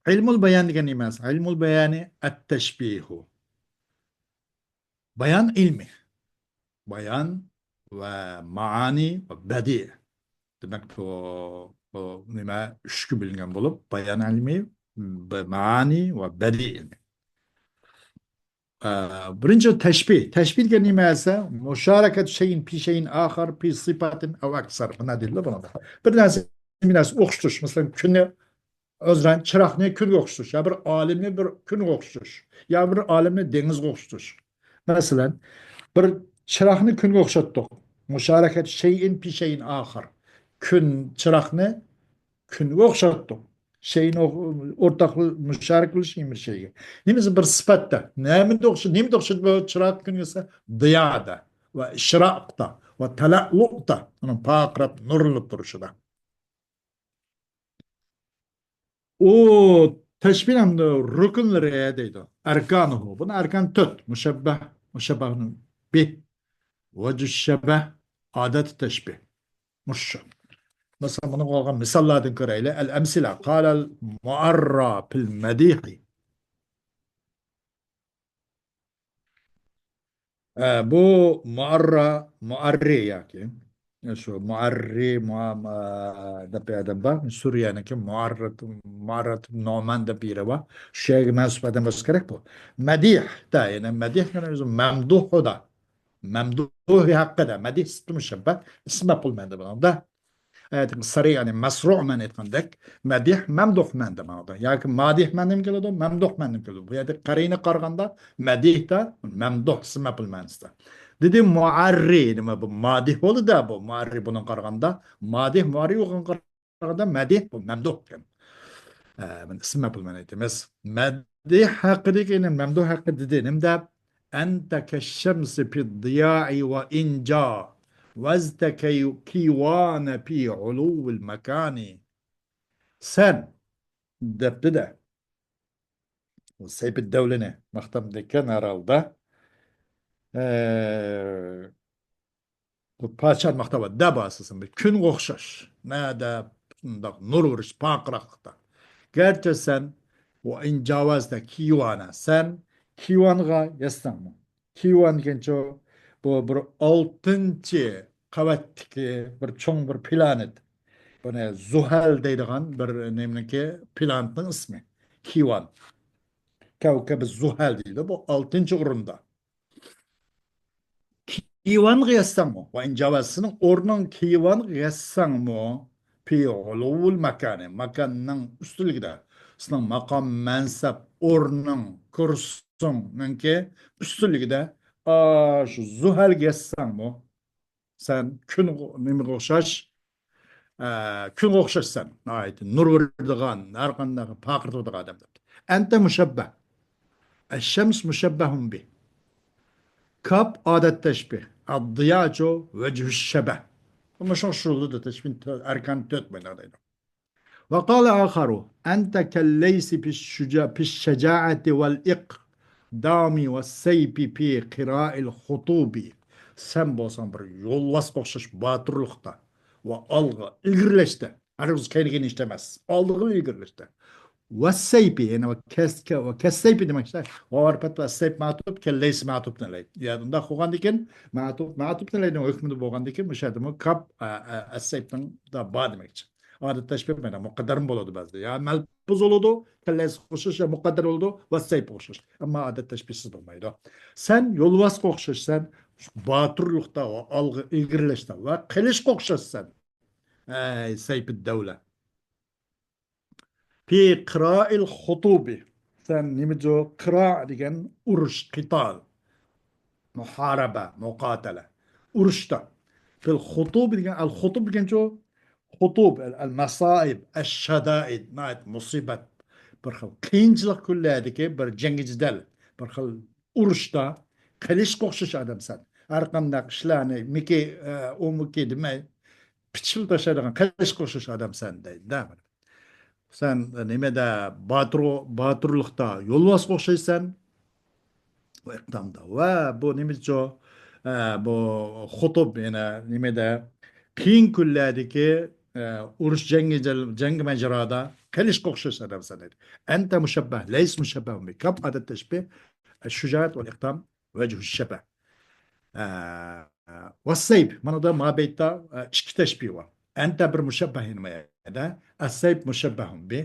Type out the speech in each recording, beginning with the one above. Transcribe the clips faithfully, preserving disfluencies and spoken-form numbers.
ئىلمۇل بايان دېگەن نېمە؟ ئىلمۇل بايانى ئەت-تەشبىھۇ. بايان ئىلمى. بايان ۋە مائانى ۋە بەدىئ. دېمەك، بۇ، بۇ نېمە ئۈچكە بۆلۈنگەن بولۇپ، بايان ئىلمى، ب-، مائانى ۋە بەدىئ ئىلمى. ئە، بىرىنچى تەشبىھ. تەشبىھ دېگەن نېمە دېسە، مۇشارەكەتۇ شەيئىن پى شەيئىن ئاخار پى سىپاتىن ئەۋ ئەكسەر. بۇنداق دېيىلىدۇ بۇنىڭدا. بىر نەرسە، بىر نەرسە ئوخشىتىش. مەسىلەن، كۈننى ئۆزرەن چىراغنى كۈنگە ئوخشىتىش، يا بىر ئالەمنى بىر كۈنگە ئوخشىتىش، يا بىر ئالەمنى دېڭىزغا ئوخشىتىش. مەسىلەن، بىر چىراغنى كۈنگە ئوخشاتتۇق. مۇشارەكەتۇ شەيئىن پى شەيئىن ئاخار. كۈن، چىراغنى كۈنگە ئوخشاتتۇق. شەيئىن ئوخ-، ئورتاق مۇشارىكە قىلىش بىر شەيگە. نېمىسى بىر سىپەتتە. نېمىدە ئوخشىدى؟ نېمىدە ئوخشىدى بۇ چىراغ كۈنگە دېسە؟ دىيادا ۋە ئىشراقتا ۋە تەلەئلۇئتا. ئۇنىڭ پارقىراپ نۇرلىنىپ تۇرۇشىدا. ئۇ تەشبىھ ھەمدە رۇكۇنلىرى دەيدۇ. ئەركانۇھۇ. بۇنى ئەركان تۆت. مۇشەببەھ، مۇشەببەھۇن بىھ، ۋەجھۇ شەبەھ، ئادەت تەشبىھ. مۇشۇ. مەسىلەن، بۇنىڭغا ئالغان مىساللاردىن كۆرەيلى. ئەل ئەمسىلە. قالەل مۇئەررا پىل مەدىھى. ئە، بۇ مۇئەررا، مۇئەررى ياكى شۇ مۇئەررى، مۇئا-، مۇئا-، دەپ بىر ئادەم بار. سۈرىيەنىڭكى مۇئەررەت، مۇئەررەت نومان دەپ بىرى بار. شۇ يەرگە مەنسۇپ ئادەم بولسا كېرەك بۇ. مەدىھ دە، يەنى مەدىھ دېگەن ئۆزى مەمدۇھ دا. مەمدۇھ ھەققىدە. مەدىھ سىپىتى مۇشەببەھ، ئىسمى مەپئۇل مەنىدە بۇنىڭدا. ئايەتتىكى سەرىئ، يەنى مەسرۇ مەن ئېيتقاندەك، مەدىھ مەمدۇھ مەنىدە مانا. ياكى مادىھ مەنىدىمۇ كېلىدۇ، مەمدۇھ مەنىدىمۇ كېلىدۇ. بۇ يەردە قەرىنە قارىغاندا مەدىھتا مەمدۇھ، ئىسم مەپئۇل مەنىسىدە. دېدى مۇئەررى، نېمە بۇ؟ مادىھ بولدى-دە بۇ. مۇئەررى بۇنىڭغا قارىغاندا مادىھ، مۇئەررى بولغانغا قارىغاندا مەدىھ، بۇ مەمدۇھ ئىكەن. ئە، بۇنى ئىسم مەپئۇل مەن ئېيتىمىز. مەدىھ ھەققىدىكى، يەنى مەمدۇھ ھەققىدە دېدى، نېمە دەپ؟ أنت كالشمس في الضياء وإن جاوزت كي-، كيوان في علو المكان. سەن، دەپتۇ-دە. سەيپىددەۋلىنى ماختامدىكەن ھەر ھالدا. ئە، بۇ پادىشاھ ماختاۋاتىدۇ-دە، بۇ ئاساسەن بىر كۈنگە ئوخشاش. نەدە شۇنداق نۇر ئۇرۇش، پارقىراقلىقتا. گەرچە سەن، ۋە ئىن جاۋازتە كىۋانە، سەن كىۋانغا يەتسەڭمۇ. كىۋان دېگەنچۇ، بۇ بىر ئالتىنچى قەۋەتتىكى بىر چوڭ بىر پلانېت. بۇنى زۇھەل دەيدىغان بىر نېمىنىڭكى، پلانېتنىڭ ئىسمى. كىۋان. كەۋكەبى زۇھەل دەيدۇ. بۇ ئالتىنچى ئورۇندا. كىۋانغا يەتسەڭمۇ، ۋە ئىن جاۋاز، سېنىڭ ئورنۇڭ كىۋانغا يەتسەڭمۇ، پى ئۇلۇۋۇل ماكانى، ماكاننىڭ ئۈستۈنلۈكىدە، سېنىڭ ماقام، مەنسەپ، ئورنۇڭ، كۇرسۇڭنىڭكى ئۈستۈنلۈكىدە، ئاشۇ زۇھەلگە يەتسەڭمۇ، سەن كۈن، نېمىگە ئوخشاش؟ ئە، كۈنگە ئوخشاشسەن. ناھايىتى نۇر بېرىدىغان، ھەر قانداق پارقىرىتىدىغان ئادەم دەپتۇ. أنت مشبه. الشمس مشبه به. كاپ ئادەت تەشبىھ. الضياءچۇ؟ وجه الشبه. مۇشۇ شۇ تەشبىھ تۆ-، ئەركان تۆت بۇنداق دەيدۇ. وقال آخر، أنت كالليث في الشجا-، في الشجاعة والإقدام والسيف في قراء الخطوب. سەن بولساڭ بىر يولۋاسقا ئوخشاش باتۇرلۇقتا ۋە ئالغا ئىلگىرىلەشتە. ھەرگىز كەينىگە يېنىشتا ئەمەس. ئالغا ئىلگىرىلەشتە. والسيف، يەنى ۋە كەس-، كە-، ۋە كەسسەيپى دېمەكچى. ۋاۋ ھەرپەت ۋە سەيپ مەتۇپ، كەللەيسى مەتۇپنى ئەلەيدۇ. يا، ئۇنداق بولغاندىكىن، مەتۇپ، مەتۇپنى ئەلەيدىنىڭ ھۆكمىدە بولغاندىكىن، مۇشۇ يەردىمۇ كاپ، ئە، ئە، ئەسسەيپنىڭ دا بار دېمەكچى. ئادەت تەشبىھ بىلەن مۇقەددەرمۇ بولىدۇ بەزىدە. يا مەلپۇز بولىدۇ، كەللەيسىگە ئوخشاش، يا مۇقەددەر بولىدۇ، ۋەسسەيپقە ئوخشاش. ئەمما ئادەت تەشبىھسىز بولمايدۇ. سەن يولۋاسقا ئوخشاشسەن، باتۇرلۇقتا ۋە ئالغا ئىلگىرىلەشتە ۋە قىلىچقا ئوخشاشسەن. ئەي سەيپىددەۋلە. في قراء الخطوب. سەن نېمە جو؟ قىرا دېگەن ئۇرۇش، قىتال. مۇھارىبە، مۇقاتەلە. ئۇرۇشتا. في الخطوب دېگەن، ئەل خوتۇب دېگەنچۇ؟ خوتۇب، ئەل، ئەل مەسائىب، ئەش شادائىد، ناھايىتى مۇسىبەت. بىر خىل قىيىنچىلىق كۈنلەردىكى بىر جەڭگى جېدەل، بىر خىل ئۇرۇشتا قىلىچقا ئوخشاش ئادەمسەن. ھەر قانداق ئىشلارنى مىكى، ئە، ئۇ مىكى دېمەي، پىچىل تاشلايدىغان قىلىچقا ئوخشاش ئادەمسەن دەيدۇ-دە. سەن نېمىدە باتۇر-، باتۇرلۇقتا يولۋاسقا ئوخشايسەن. بۇ ئىقدامدا. ۋە بۇ نېمىچۇ؟ ئە، بۇ خوتۇب، يەنە نېمىدە قىيىن كۈنلەردىكى، ئە، ئۇرۇش جەڭگى، جەڭگى ماجىرادا قىلىچقا ئوخشاش ئادەمسەن دەيدۇ. أنت مشبه، ليس مشبه به. كاپ ئادەت تەشبىھ، الشجاعة والإقدام وجه الشبه. ئە، والسيف، مانا دا ما بەيتتە، ئە، ئىككى تەشبىھ بار. أنت بىر مۇشەببەھ نېمە يەردە؟ السيف مشبه به.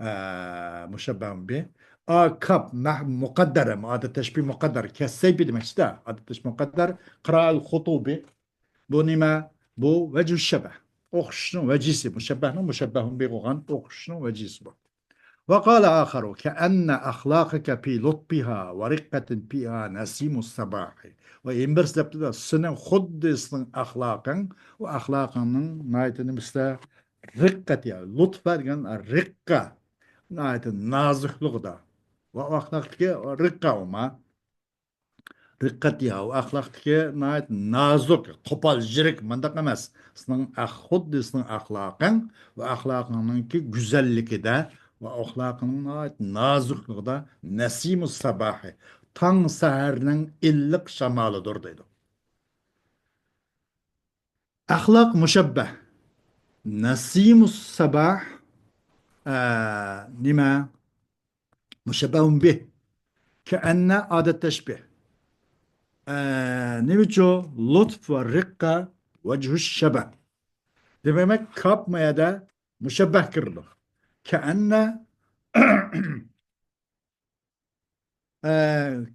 ئە، مشبه به. ئا، كاپ، مەھ-، مۇقەددەر، ئادەت تەشبىھ مۇقەددەر. كەسسەيفى دېمەكچىدە، ئادەت تەشبىھ مۇقەددەر. قىرائەل خۇتۇبى. بۇ نېمە؟ بۇ ۋەجھۇ شەبەھ. ئوخشىشنىڭ ۋەجھىسى. مۇشەببەھنىڭ مۇشەببەھۇن بىھ بولغان ئوخشىشنىڭ ۋەجھىسى بۇ. وقال آخر، كأن أخلاقك في لطفها ورقة فيها نسيم الصباح. ۋە يەنە بىرسى دەپتۇ، سېنىڭ خۇددى سېنىڭ ئەخلاقىڭ، ئۇ ئەخلاقىڭنىڭ ناھايىتى نېمىسىدە؟ رىققەت، يا لۇتفا دېگەن رىققە، ناھايىتى نازۇكلۇقىدا. ۋە ئەخلاقتىكى رىققە ئۇما. رىققەت يا، ئۇ ئەخلاقتىكى ناھايىتى نازۇك، قوپال، يىرىك، مانداق ئەمەس. سېنىڭ ئەخ-، خۇددى سېنىڭ ئەخلاقىڭ ۋە ئەخلاقىڭنىڭكى گۈزەللىكىدە ۋە ئەخلاقىڭنىڭ ناھايىتى نازۇكلۇقىدا نەسىمۇ ساباھى، تاڭ سەھەرنىڭ ئىللىق شامالىدۇر دەيدۇ. ئەخلاق مۇشەببەھ. نەسىمۇ ساباھ، ئە، نېمە؟ مۇشەببەھۇن بىھ. كەئەننە ئادەت تەشبىھ. ئە، نېمىچۇ؟ لۇتف ۋە رىققە ۋەجھۇ شەبەھ. دېمەك، كاپ ما يەردە مۇشەببەھ كىرىدۇ. كەئەننە، ئە،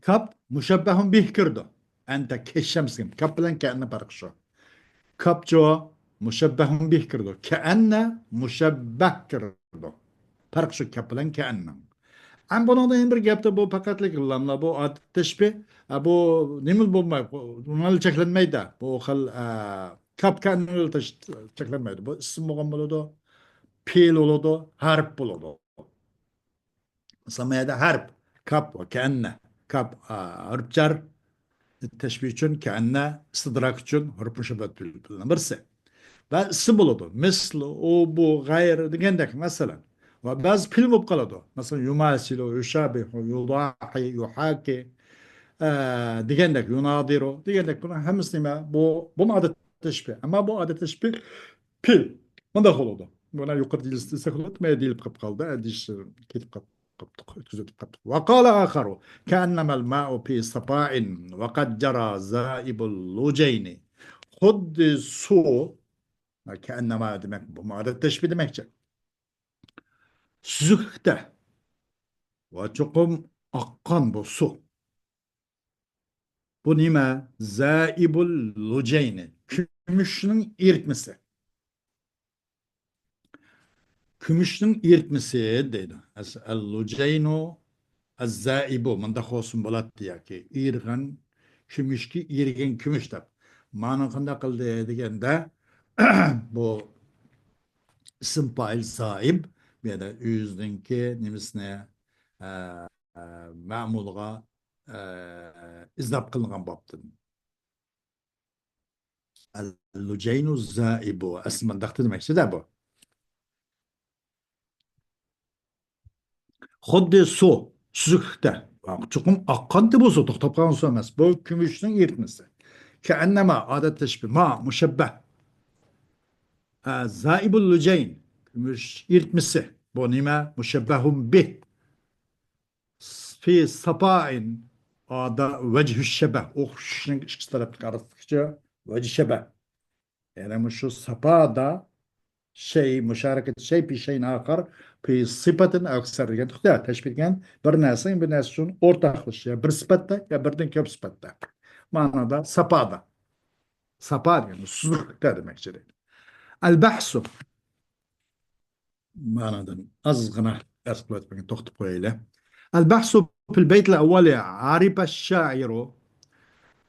كاپ مۇشەببەھۇن بىھ كىرىدۇ. ئەنتە كەششەمسىگىن. كاپ بىلەن كەئەننە پەرقى شۇ. كاپچۇ مۇشەببەھۇن بىھ كىرىدۇ. كەئەننە مۇشەببەھ كىرىدۇ. پەرق شۇ كاپ بىلەن كەئەننىڭ. ئەم بۇنىڭدا يەنە بىر گەپتە بۇ پەقەتلىك لاملا، بۇ ئادەت تەشبىھ. ئە، بۇ نېمە بولماي، بۇ نېمە چەكلەنمەيدۇ. بۇ خىل، ئە، كاپ كەئەننە چەكلەنمەيدۇ. بۇ ئىسىم بولغان بولىدۇ، پېئىل بولىدۇ، ھەرپ بولىدۇ. مىسال، ما يەردە ھەرپ، كاپ ۋە كەئەننە. كاپ، ئا، ھەرپ جەر، تەشبىھ ئۈچۈن، كەئەننە، ئىستىدراك ئۈچۈن، ھەرپ مۇشەببەھ بىلەن بىرسى. ۋە ئىسىم بولىدۇ. مىسلى، ئۇ، بۇ، غەيرى دېگەندەك، مەسىلەن. ۋە بەزى پېئىل بولۇپ قالىدۇ. مەسىلەن، يۇماسىلۇ، يۇشابىھۇ، يۇداھى، يۇھاكى، ئە، دېگەندەك، يۇنادىرۇ دېگەندەك، بۇنىڭ ھەممىسى نېمە؟ بۇ، بۇمۇ ئادەت تەشبىھ. ئەمما بۇ ئادەت تەشبىھ پېئىل. مۇنداق بولىدۇ. بۇنى يۇقىرىدا دېيىلسە دېسەك بولىدۇ، مەن دېيىلىپ قېلىپ قالدى، دېيىش كېتىپ قاپ-، قاپتۇق، ئۆتكۈزۈۋېتىپ قاپتۇق. وقال آخر، كأنما الماء في صفاء وقد جرى ذائب اللجين. خۇددى سۇ، كەئەننەما دېمەك، بۇمۇ ئادەت تەشبىھ دېمەكچى. سۈزۈكلۈكتە ۋە چوقۇم ئاققان بۇ سۇ. بۇ نېمە؟ زائب اللجين. كۈمۈشنىڭ ئېرىتمىسى. كۈمۈشنىڭ ئېرىتمىسى دەيدۇ. ئەس-، اللجين الزائب، مۇنداق بولسىمۇ بولاتتى ياكى ئېرىغان كۈمۈشكە ئېرىگەن كۈمۈش دەپ. مانا قانداق قىلدى دېگەندە، بۇ ئىسىم پائىل زائىب، بۇ يەردە ئۆزىنىڭكى نېمىسىنى، ئە، ئە، مەمۇلغا، ئە، ئىزاپ قىلىنغان بابتىن. اللجين الزائب. ئەسلى مۇنداق دېمەكچىدە بۇ. خۇددى سۇ، سۈزۈكلۈكتە. چوقۇم ئاققانتى بۇ سۇ، توختاپ قالغان سۇ ئەمەس. بۇ كۈمۈشنىڭ ئېرىتمىسى. كەئەننەما، ئادەت تەشبىھ. ما، مۇشەببەھ. ئە، زائب اللجين، كۈمۈش ئېرىتمىسى. بۇ نېمە؟ مۇشەببەھۇن بىھ. في صفاء، ئادا، وجه الشبه، ئوخشىشنىڭ ئىككى تەرەپلىك ئارىسىدىكىچە وجه شەبەھ. يەنى مۇشۇ ساپادا شەي، مۇشارىكەت شەي في شيء آخر في صفة أو أكثر دېگەن ئۇقتۇدا، تەشبىھ دېگەن بىر نەرسىنىڭ بىر نەرسە ئۈچۈن ئورتاقلىشىش، يا بىر سۈپەتتە، يا بىردىن كۆپ سۈپەتتە. مانادا ساپادا. ساپا دېگەن سۈزۈكلۈكتە دېمەكچى دەيدۇ. البحث. مانادىن ئازغىنە ئەرز قىلىۋەتمەكنى توختىتىپ قويايلى. البحث في البيت الأول، عرف الشاعر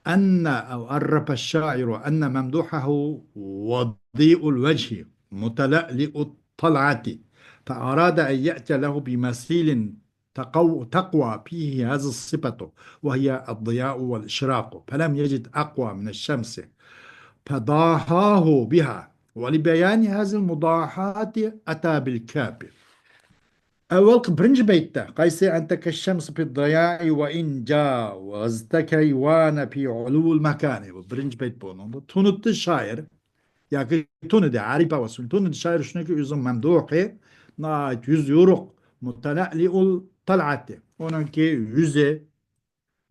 أن، أو عرف الشاعر أن ممدوحه وضيء الوجه متلألئ الطلعة، فأراد أن يأتي له بمثيل تقو-، تقوى فيه هذه الصفة، وهي الضياء والإشراق، فلم يجد أقوى من الشمس، فضاحاه بها، ولبيان هذه المضاحاة أتى بالكاف. ئەۋۋەلقى بىرىنچى بەيتتە، قايسى؟ أنت كالشمس في الضياء وإن جاوزت كيوان في علو المكان. بۇ بىرىنچى بەيت بۇنىڭ. بۇ تونۇتتى شائىر. ياكى تونۇدى، عرف وصف. تونۇدى شائىر شۇنىڭكى ئۆزىنىڭ مەمدۇھى، ناھايىتى يۈزى يورۇق. مۇتەلەئلىئۇل تەلئەتى. ئۇنىڭكى يۈزى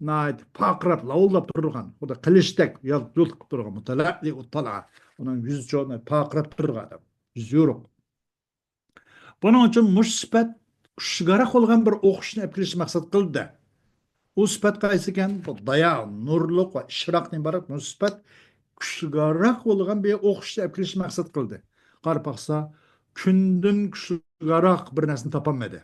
ناھايىتى پارقىراپ، لاۋۇلداپ تۇرغان، خۇددى قىلىچتەك يال-، يالتىقىپ تۇرغان، مۇتەلەئلىئۇت تەلئە. ئۇنىڭ يۈزى چوڭ، پارقىراپ تۇرغان ئادەم. يۈزى يورۇق. بۇنىڭ ئۈچۈن مۇشۇ سۈپەت كۈچلۈكرەك بولغان بىر ئوخشىشنى ئەپ كېلىشنى مەقسەت قىلدى. ئۇ سۈپەت قايسى ئىكەن؟ بۇ دايا، نۇرلۇق ۋە ئىشراقتىن ئىبارەت بۇ سۈپەت كۈچلۈكرەك بولغان بىر ئوخشىشنى ئەپ كېلىشنى مەقسەت قىلدى. قاراپ باقسا، كۈندىن كۈچلۈكرەك بىر نەرسىنى تاپالمىدى.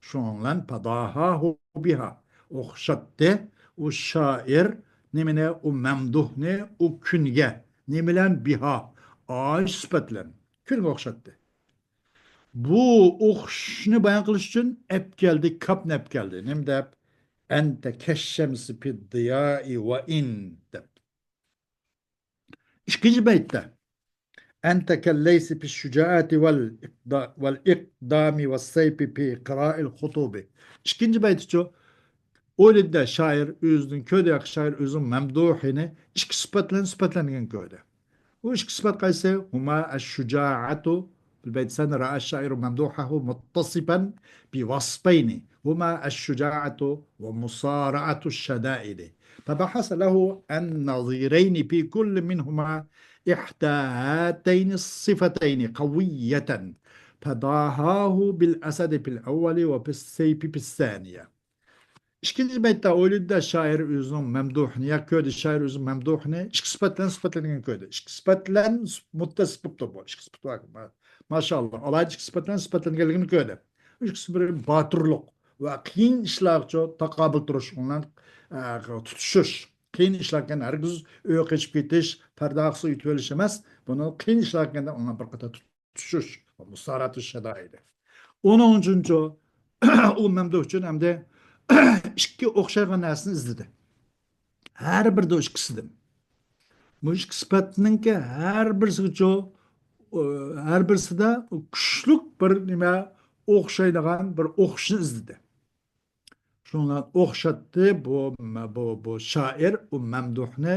شۇنىڭ بىلەن پەداھاھۇ بىھا، ئوخشاتتى. ئۇ شائىر نېمىنى؟ ئۇ مەمدۇھنى ئۇ كۈنگە. نېمە بىلەن؟ بىھا، ئاشۇ سۈپەت بىلەن كۈنگە ئوخشاتتى. بۇ ئوخشىشىشنى بايان قىلىش ئۈچۈن ئەپ كەلدى، كاپنى ئەپ كەلدى. نېمە دەپ؟ ئەنتە كەششەمسى پىددىيائى ۋە ئىن دەپ. ئىككىنچى بەيتتە، ئەنتە كەللەيسى پىششۇجائەتى ۋەل ئىقدا-، ۋەل ئىقدامى ۋەسسەيپى پى قىرائىل خۇتۇبى. ئىككىنچى بەيتىچۇ؟ ئويلىدى شائىر ئۆزىنىڭ كۆردى، ياكى شائىر ئۆزىنىڭ مەمدۇھىنى ئىككى سۈپەت بىلەن سۈپەتلەنگەن كۆردى. ئۇ ئىككى سۈپەت قايسى؟ ھۇما ئەششۇجائەتۇ، بىر بەيت سەن رەئە شائىرۇ مەمدۇھەھۇ مۇتتەسىپەن بىۋەسپەينى، ھۇما ئەششۇجائەتۇ ۋە مۇسارەئەتۇ شەدائىدى. فبحث له عن نظيرين في كل منهما إحدى هاتين الصفتين قوية، فداهاه بالأسد في الأول وبالسيف في الثانية. ئىككىنچى بەيتتە ئويلىدى شائىر ئۆزىنىڭ مەمدۇھىنى، يا كۆردى شائىر ئۆزىنىڭ مەمدۇھىنى، ئىككى سۈپەت بىلەن سۈپەتلەنگەن كۆردى. ئىككى سۈپەت بىلەن مۇتتەسىپ بوپتۇ بۇ. ئىككى سۈپەت بار. ماشائاللا. ئالاھىدە ئىككى سۈپەت بىلەن سۈپەتلەنگەنلىكىنى كۆردى. ئىككىسى بىر باتۇرلۇق ۋە قىيىن ئىشلارغىچۇ تاقابىل تۇرۇش، ئۇنىڭ، ئە، تۇتۇشۇش. قىيىن ئىشلار ئىكەن، ھەرگىز ئۆيگە قېچىپ كېتىش، پەردە ئارقىسىغا ئۆتۈۋېلىش ئەمەس. بۇنى قىيىن ئىشلار ئىكەن، ئۇنىڭ بىر قېتىم تۇتۇشۇش. مۇسارەئەتۇ شەدائىدى. ئۇنىڭ ئۈچۈنچۇ، ئۇ مەمدۇھ ئۈچۈن ئەمدى ئىككى ئوخشايدىغان نەرسىنى ئىزدىدى. ھەر بىرىدە ئىككىسىدىن. بۇ ئىككى سۈپەتنىڭكى ھەر بىرسىگىچۇ، ئۇ، ھەر بىرسىدە كۈچلۈك بىر نېمە ئوخشايدىغان بىر ئوخشىشنى ئىزدىدى. شۇنىڭ بىلەن ئوخشاتتى بۇ، بۇ، بۇ شائىر ئۇ مەمدۇھنى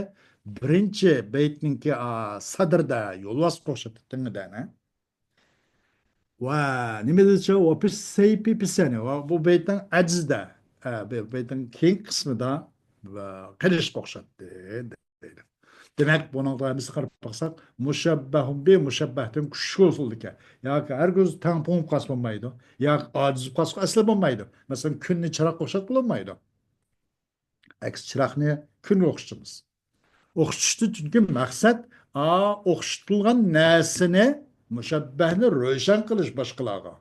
بىرىنچى بەيتنىڭكى، ئا، سەدرىدە يولۋاسقا ئوخشاتتى، تېڭىدەنە. ۋە نېمە دېدىچۇ؟ ۋە پىس سەيپى پىسەنى. ۋە بۇ بەيتنىڭ ئەجزىدە، ئە، بۇ بەيتنىڭ كېيىنكى قىسمىدا، ۋە قىلىچقا ئوخشاتتى، دەيدۇ. دېمەك، بۇنىڭغا ھەممىسى قاراپ باقساق، مۇشەببەھۇن بى مۇشەببەھتىن كۈچلۈك بولسا بولىدىكەن. ياكى ھەرگىز تەڭ بولۇپ قالسا بولمايدۇ. ياكى ئاجىز بولۇپ قالسا ئەسلى بولمايدۇ. مەسىلەن، كۈننى چىراغقا ئوخشاتقىلى بولمايدۇ. ئەكس چىراغنى كۈنگە ئوخشىتىمىز. ئوخشىتىشتىن چۈنكى مەقسەت، ئا، ئوخشىتىلغان نەرسىنى، مۇشەببەھنى روشەن قىلىش باشقىلارغا.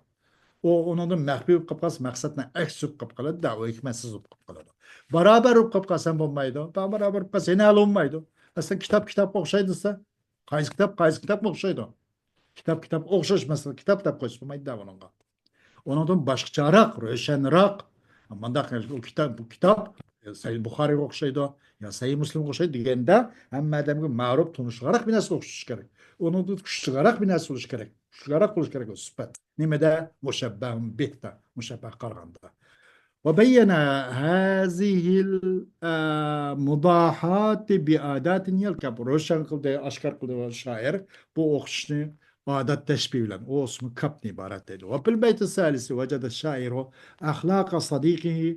ئۇ ئۇنىڭدىن مەخپىي بولۇپ قالىپ قالسا، مەقسەتنىڭ ئەكسى بولۇپ قالىپ قالىدۇ، دەۋا ھېكمەتسىز بولۇپ قالىپ قالىدۇ. باراۋەر بولۇپ قالىپ قالسا ھەم بولمايدۇ، باراۋەر بولۇپ قالسا يەنە ھەل بولمايدۇ. مەسىلەن، كىتاب كىتابقا ئوخشايدۇ دېسە، قايسى كىتاب قايسى كىتابقا ئوخشايدۇ؟ كىتاب كىتابقا ئوخشاش مەسىلە، كىتاب دەپ قويسا بولمايدۇ دەۋا ئۇنىڭغا. ئۇنىڭدىن باشقىچەراق، روشەنراق، مۇنداق ئۇ كىتاب، بۇ كىتاب سەھىھ بۇخارىيغا ئوخشايدۇ، يا سەھىھ مۇسلىمغا ئوخشايدۇ دېگەندە، ھەممە ئادەمگە مەرۇپ، تونۇشلۇقراق بىر نەرسە ئوخشىشى كېرەك. ئۇنىڭدىن كۈچلۈكرەك بىر نەرسە بولۇشى كېرەك. كۈچلۈكرەك بولۇشى كېرەك ئۇ سۈپەت. نېمىدە؟ مۇشەببەھۇن بىھدا، مۇشەببەھگە قارىغاندا. وبين هذه المضاهاة بأداة يلكب. روشەن قىلدى، ئاشكارا قىلدى شائىر بۇ ئوخشىشىشنى ئادات تەشبىھى بىلەن، ئۇ ئىسمى كاپتىن ئىبارەت دەيدۇ. وفي البيت الثالث وجد الشاعر أخلاق صديقه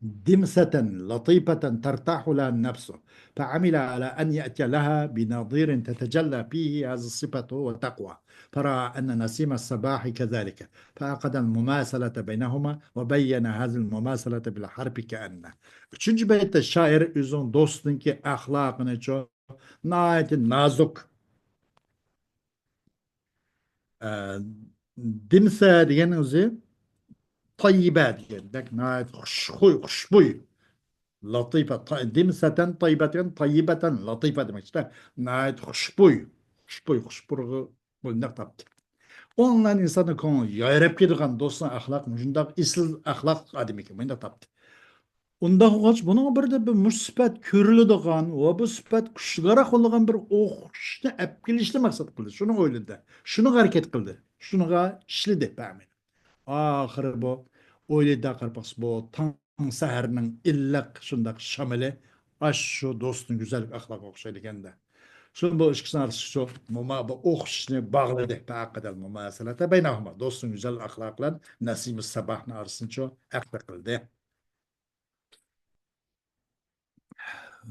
دمثة لطيفة ترتاح لها النفس، فعمل على أن يأتي لها بنظير تتجلى فيه هذه الصفة وتقوى، فرأى أن نسيم الصباح كذلك، فعقد المماثلة بينهما وبين هذه المماثلة بالحرف كأن. ئۈچىنچى بەيتتە شائىر ئۆزىنىڭ دوستىنىڭكى ئەخلاقىنىچۇ ناھايىتى نازۇك، ئە، دىمسە دېگەن ئۆزى تەييىبە دېگەندەك، ناھايىتى خۇشخۇي، خۇشبۇي. لەتىفە، تە-، دىمسەتەن تەييىبەتەن، تەييىبەتەن لەتىفە دېمەكچىدە. ناھايىتى خۇشبۇي، خۇشبۇي، خۇشبۇي بۇنداق تاپتى. ئۇنىڭ بىلەن ئىنساننىڭ كۆڭلى يايراپ كېتىدىغان دوستنىڭ ئەخلاقى مۇشۇنداق ئېسىل ئەخلاقلىق ئادەم ئىكەن، مۇنداق تاپتى. ئۇنداق بولغاچ، بۇنىڭغا بىردە بىر مۇشۇ سۈپەت كۆرۈلىدىغان ۋە بۇ سۈپەت كۈچلۈكرەك بولىدىغان بىر ئوخشىشنى ئەپ كېلىشنى مەقسەت قىلدى. شۇنى ئويلىدى. شۇنىغا ھەرىكەت قىلدى. شۇنىڭغا ئىشلىدى بەمىنى. ئاخىرى بۇ ئويلىدى، قاراپ باقسا، بۇ تاڭ سەھەرنىڭ ئىللىق شۇنداق شامىلى ئاشۇ دوستنىڭ گۈزەل ئەخلاقىغا ئوخشايدىكەن-دە. شۇ بۇ ئىككىسىنىڭ ئارىسىغا شۇ مۇما-، بۇ ئوخشىشىشنى باغلىدى. فعقد المماثلة بينهما. دوستنىڭ گۈزەل ئەخلاقى بىلەن نەسىمۇ ساباھنىڭ ئارىسىنى شۇ ئەقدى قىلدى.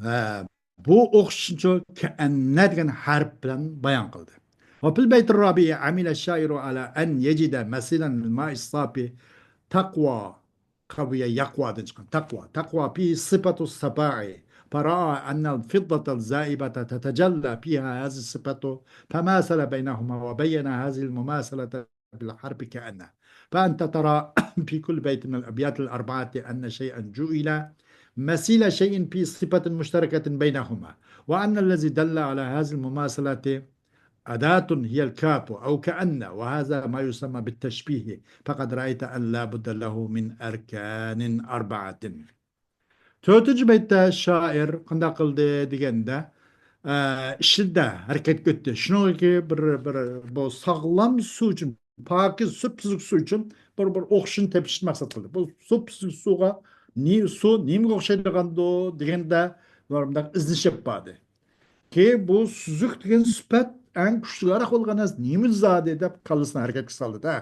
ۋە بۇ ئوخشىشىشنى شۇ كەئەننە دېگەن ھەرپ بىلەن بايان قىلدى. وفي البيت الرابع عمل الشاعر على أن يجد مثيلا للماء الصافي تقوى، قوية يقوى دىن چىققان تقوى. تقوى فيه صفة الصفاء، فرأى أن الفضة الزائبة تتجلى فيها هذه الصفة، فماثل بينهما وبين هذه المماثلة بالحرف كأن. فأنت ترى في كل بيت من الأبيات الأربعة أن شيئا جعل مثيل شيء في صفة مشتركة بينهما، وأن الذي دل على هذه المماثلة أداة هي الكاف أو كأن، وهذا ما يسمى بالتشبيه، فقد رأيت أن لا بد له من أركان أربعة. تۆتىنچى بەيتتە شائىر قانداق قىلدى دېگەندە، ئە، ئىچىدە ھەرىكەتكە ئۆتتى. شۇنىڭدىكى بىر، بىر، بۇ ساغلام سۇ ئۈچۈن، پاكىز سۈپسۈزۈك سۇ ئۈچۈن بىر، بىر ئوخشىشىش تېپىشنى مەقسەت قىلدى. بۇ سۈپسۈزۈك سۇغا نى-، سۇ نېمىگە ئوخشايدىغاندۇ دېگەندە، بۇلار مۇنداق ئىزدىنىش ئېلىپ باردى. كېيىن بۇ سۈزۈك دېگەن سۈپەت ئەڭ كۈچلۈكرەك بولغان نەرسە نېمە زادى دەپ كاللىسىنى ھەرىكەتكە سالدى-دە.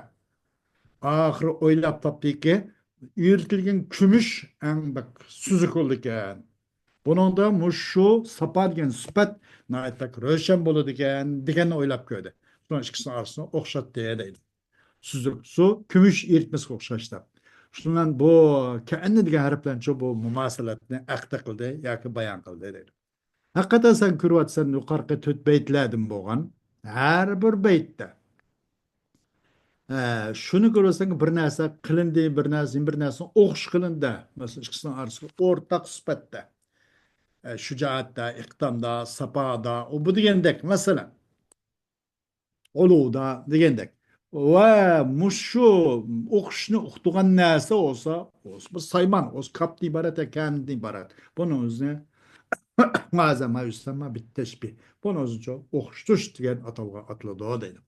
ئاخىرى ئويلاپ تاپتىكى، ئېرىتىلگەن كۈمۈش ئەڭ بەك سۈزۈك بولىدىكەن. بۇنىڭدا مۇشۇ ساپا دېگەن سۈپەت ناھايىتى بەك روشەن بولىدىكەن دېگەننى ئويلاپ كۆردى. شۇنىڭ ئىككىسىنىڭ ئارىسىنى ئوخشاتتى دەيدۇ. سۈزۈك سۇ كۈمۈش ئېرىتمىسىگە ئوخشاش دەپ. شۇنىڭ بىلەن بۇ كەئەننە دېگەن ھەرپ بىلەن شۇ بۇ مۇماسىلەتنى ئەقدى قىلدى ياكى بايان قىلدى دەيدۇ. ھەقىقەتەن سەن كۆرۈۋاتىسەن، يۇقىرىقى تۆت بەيتلەردىن بولغان ھەر بىر بەيتتە، ئە، شۇنى كۆرۈۋاتىسەنكى، بىر نەرسە قىلىندى، بىر نەرسە، بىر نەرسىنى ئوخشىش قىلىندى. مەسىلەن، ئىككىسىنىڭ ئارىسىدا ئورتاق سۈپەتتە، ئە، شۇجائەتتە، ئىقدامدا، ساپادا، ئۇ بۇ دېگەندەك، مەسىلەن، ئۇلۇدا دېگەندەك. ۋە مۇشۇ ئوخشىشىشنى ئۇقتۇرغان نەرسە بولسا، بولسا بىر سايمان، بولسا كاپتىن ئىبارەت يا كەنىدىن ئىبارەت. بۇنىڭ ئۆزىنى ھازا ما يۇسەمما بىتتەشبىھ. بۇنىڭ ئۆزىچە ئوخشىتىش دېگەن ئاتالغا ئاتىلىدۇ دەيدۇ.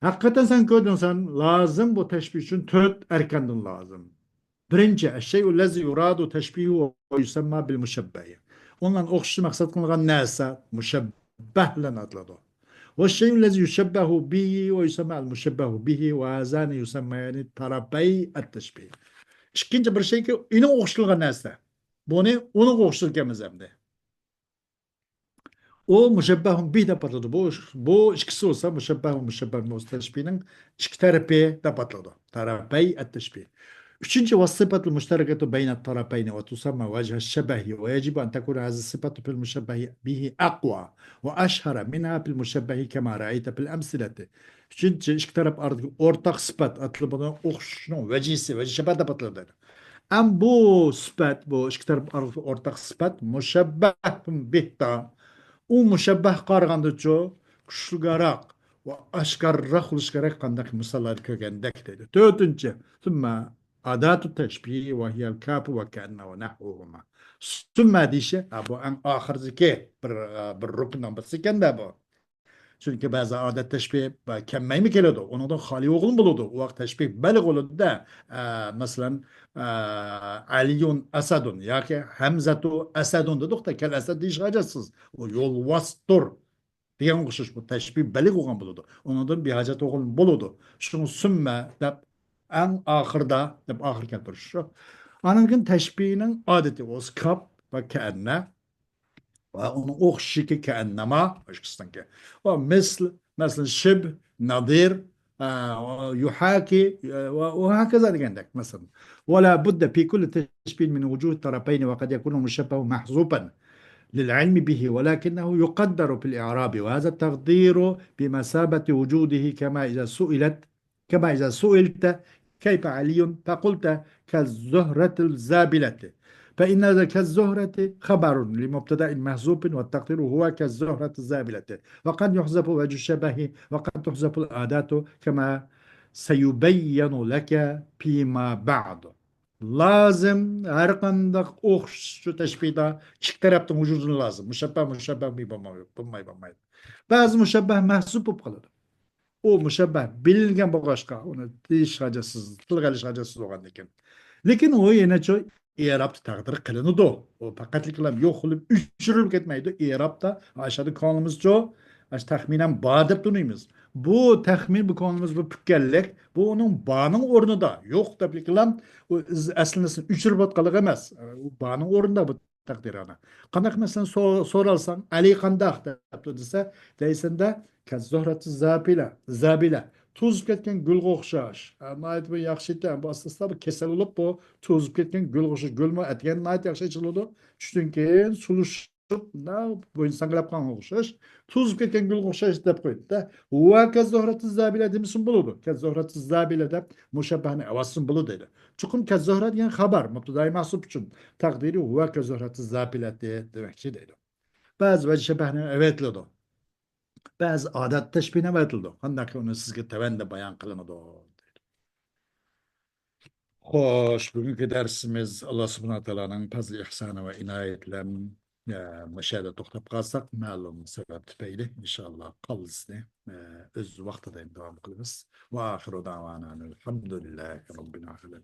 ھەقىقەتەن سەن كۆردۈڭسەن، لازىم بۇ تەشبىھ ئۈچۈن تۆت ئەركاندىن لازىم. بىرىنچى، الشيء الذي يراد تشبيهه ويسمى بالمشبه. ئۇنىڭ ئوخشىشى مەقسەت قىلىنغان نەرسە مۇشەببەھ بىلەن ئاتىلىدۇ. والشيء الذي يشبه به ويسمى المشبه به، وهذان يسميان طرفي التشبيه. ئىككىنچى بىر شەيكى، ئۇنىڭغا ئوخشىتىلغان نەرسە. بۇنى ئۇنىڭغا ئوخشىتىدىكەنمىز ئەمدى. ئۇ مۇشەببەھۇن بىھ دەپ ئاتىلىدۇ. بۇ، بۇ ئىككىسى بولسا مۇشەببەھۇن مۇشەببەھ بولسا تەشبىھنىڭ ئىككى تەرىپى دەپ ئاتىلىدۇ. طرفي التشبيه. ئۈچىنچى، والصفة المشتركة بين الطرفين وتسمى وجه الشبه، ويجب أن تكون هذه الصفة في المشبه به أقوى وأشهر منها في المشبه كما رأيت في الأمثلة. ئۈچىنچى، ئىككى تەرەپ ئارىدىكى ئورتاق سۈپەت ئاتىلىدۇ. بۇنى ئوخشىشىشنىڭ ۋەجىسى، ۋەجى شەبەھ دەپ ئاتىلىدۇ. ئەم بۇ سۈپەت، بۇ ئىككى تەرەپ ئارىلىق ئورتاق سۈپەت مۇشەببەھ بىھتا. ئۇ مۇشەببەھكە قارىغاندىچۇ كۈچلۈكرەك ۋە ئاشكارىراق بولۇشى كېرەك، قانداق مىساللاردا كۆرگەندەك دەيدۇ. تۆتىنچى، ثم أداة التشبيه وهي الكاف وكأن ونحوهما. سۈممە دېيىشى، ھە، بۇ ئەڭ ئاخىرىدىكى بىر، بىر رۇكۇننىڭ بىرسى ئىكەن-دە بۇ. چۈنكى بەزى ئادەت تەشبىھ كەلمەيمۇ كېلىدۇ. ئۇنىڭدىن خالىي بولغىلى بولىدۇ. ئۇ ۋاقىت تەشبىھ بەلىغ بولىدۇ-دە. ئە، مەسىلەن، ئە، ئەلىيۇن ئەسەدۇن ياكى ھەمزەتۇ ئەسەدۇن دېدۇق-دە، كەل ئەسەد دېيىش ھاجەتسىز. ئۇ يولۋاستۇر دېگەن ئوخشاش بۇ تەشبىھ بەلىغ بولغان بولىدۇ. ئۇنىڭدىن بىھاجەت بولغىلى بولىدۇ. شۇڭا سۈممە دەپ ئەڭ ئاخىرىدا دەپ ئاخىر كەلتۈرۈش شۇ. ئانىڭ كېيىن تەشبىھنىڭ ئادىتى بولسا كاپ ۋە كەئەننە. ۋە ئۇنىڭ ئوخشىشىكى كەئەننەما، ئىككىسىنىڭكى. ۋە مىسل، مەسىلەن، شىب، نادىر، ئە، يۇھاكى، ۋە، ۋە ھاكازا دېگەندەك، مەسىلەن. ولا بد في كل تشبيه من وجود الطرفين، وقد يكون المشبه محذوفا للعلم به، ولكنه يقدر في الإعراب، وهذا التقدير بمثابة وجوده، كما إذا سئلت كما إذا سئلت: "كيف علي؟" فقلت: "كالزهرة الزابلة". فإن كالزهرة خبر لمبتدأ محذوف، والتقدير هو كالزهرة الزابلة. وقد يحذف وجه الشبه، وقد تحذف الأداة، كما سيبين لك فيما بعد. لازىم ھەر قانداق ئوخشىتىش تەشبىھدا ئىككى تەرەپنىڭ ۋۇجۇدىنى لازىم. مۇشەببەھ، مۇشەببەھ بولماي، بولماي، بولمايدۇ. بەزى مۇشەببەھ مەھزۇپ بولۇپ قالىدۇ. ئۇ مۇشەببەھ بىلىنگەن بولغاچقا، ئۇنى دېيىش ھاجەتسىز، تىلغا ئېلىش ھاجەتسىز بولغاندىكىن. لېكىن ئۇ يەنە شۇ ئېرابتا تەقدىر قىلىنىدۇ. ئۇ پەقەتلىكلا يوق قىلىپ ئۆچۈرۈلۈپ كەتمەيدۇ. ئېرابتا ئاشۇ كۆڭلىمىزچۇ، ئاشۇ تەخمىنەن بار دەپ تونۇيمىز. بۇ تەخمىن، بۇ كۆڭلىمىز، بۇ پۈككەنلىك، بۇ ئۇنىڭ بارنىڭ ئورنىدا، يوق دەپلىكلا ئۇ ئىز-، ئەسلىنىسىنى ئۆچۈرۈپ ئاتقانلىق ئەمەس. ئۇ بارنىڭ ئورنىدا بۇ تەقدىرانە. قانداق مەسىلەن، سو-، سورالساڭ، ئەلى قانداق دەپتۇ دېسە، دەيسەندە، كەززۇھرەتى زابىلە، زابىلە. توزۇپ كەتكەن گۈلگە ئوخشاش. ئە، ناھايىتى بىر ياخشى ئىكەن. بۇ ئاستا-ئاستا بىر كېسەل بولۇپ، بۇ توزۇپ كەتكەن گۈلگە ئوخشاش. گۈلمۇ ئەتىگەن ناھايىتى ياخشى ئېچىلىدۇ. چۈشتىن كېيىن سۇلۇشۇپ، نە بوينى ساڭگىلاپ قالغانغا ئوخشاش. توزۇپ كەتكەن گۈلگە ئوخشاش دەپ قويدى-دە. ۋە كەززۇھرەتى زابىلە دېمىسىمۇ بولىدۇ. كەززۇھرەتى زابىلە دەپ مۇشەببەھنى ئەۋەتسىمۇ بولىدۇ دەيدۇ. چوقۇم كەززۇھرە دېگەن خەۋەر، مۇبتىدائى مەھزۇپ ئۈچۈن تەقدىرى ۋە كەززۇھرەتى زابىلەتى دېمەكچى دەيدۇ. بەزى ۋەجە شەبەھنى ئەۋەتىلىدۇ. بەزى ئادەت تەشبىھنى ئەۋەتىلىدۇ. قانداق ئۇنى سىزگە تەۋەندە بايان قىلىنىدۇ. خوش، بۈگۈنكى دەرسىمىز ئاللا سۇبھانەھۇ ۋە تائالانىڭ پەزلى ئىھسانى ۋە ئىنايىتى بىلەن، ئە، مۇشۇ يەردە توختاپ قالساق، مەلۇم سەۋەب تۈپەيلى، ئىنشاللا قالدىسىنى، ئە، ئۆز ۋاقتىدا داۋام قىلىمىز. ۋە ئاخىرۇ دەۋانا ئەنىل ھەمدۇلىللاھى رەببىل ئالەمىن.